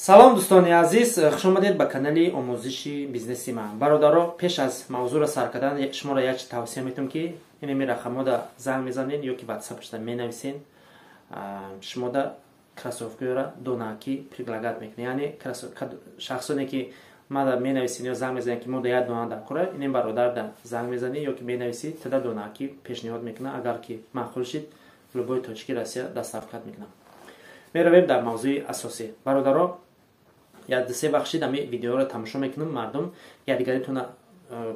Салом, дӯстони азиз, хушомадед ба канали омӯзиши бизнеси ман. Бародаро, пеш аз мавзӯъро сар кардан шуморо як чи тавсия метавам, ки инами рақамҳода занг мезанед ё ки ватсапшда менависен, шумода кроссовкиро донаки предлагать мекунед. Яъне шахсоне ки мада менависен ё занг мезанед, ки мо да як дона дар кора, инем бародарда занг мезанӣ ё ки менависӣ, тада донаки пешниҳод мекунад. Агар ки маъқул шид, любой точки Россия доставкат мекунам. Меравем дар мавзӯи асосӣ. Бародаро, як дусе вақт шид, ҳами видеоро тамошо мекунам, мардум якдигаритона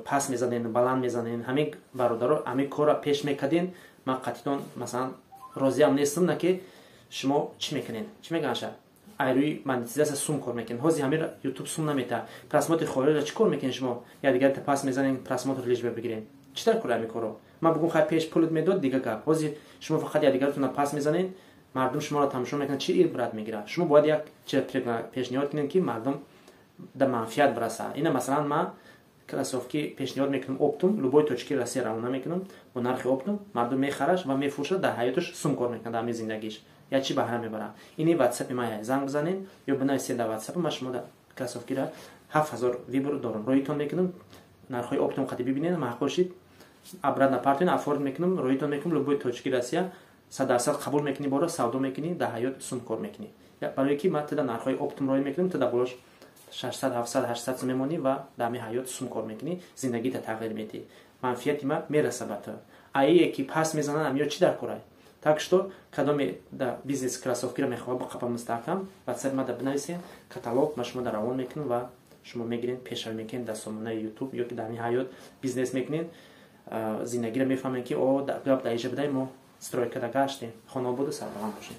пас мезанен, баланд мезанен. Ҳамин, бародаро, ҳамин корро пеш мекардин, ман қатитон, масалан, розиам нестам, на ки шумо чӣ мекунен, чӣ меганша, айрӯи монетизация сум кор мекунен. Ҳозир ҳамин Ютуб сум намета. Просмотри хориҷа чӣ кор мекунен? Шумо якдигарита пас мезанен, просмотр лишь бы бигирен. Чӣ дар кора ҳамин корро? Ман бугум, хай, пеш пулут медод, дига гап. Ҳозир шумо фақат якдигаритона пас мезанен, мардум шуморо тамошо мекунад, чӣ ибрат мегирад? Шумо бояд як чиз пешниҳод кунед, ки мардум да манфиат бирасад. Ина, масалан, ман кроссовки пешниҳод мекунам оптом, любой точки Россия равона мекунам бо нархи оптом. Мардум мехараш ва мефурӯшад, дар ҳаёташ сум кор мекунад, дар ҳамин зиндагиш як чи баҳра мебарад. Ини ватсапи ман, занг бизанед ё бинависед дар ватсапи ман. Шумо кроссовкира 7000 выбор дорам, роитон мекунам, нархҳои оптом қади бибинед, маъқул шид, обратно партоин, оформить мекунам, роитон мекунам любой точки Россия. 100% қабул мекунӣ, бора савдо мекунӣ, дар ҳаёт сум кор мекунӣ. Барое ки ман тида нархҳои оптом роӣ мекунам, тида болош 600, 700, 800 сум мемонӣ ва дар ҳамин ҳаёт сум кор мекунӣ, зиндагита тағйир медиҳӣ, манфиати ма мераса ба ту. Аие ки пас мезананд, амиё чӣ дар корай? Так что кадоме да бизнес кроссовкиро мехоҳад ба мустаҳкам, ватсап мада бинависед, каталог ма шумо да равон мекунам ва шумо мегиред, пешравӣ мекунед дар сомонаи Ютуб ё ки дар ҳамин ҳаёт бизнес мекунед, зиндагиро мефаҳмед, ки о гап дар иҷа будай, мо стройкада гаштем. Хонободу сарбаланд бошед.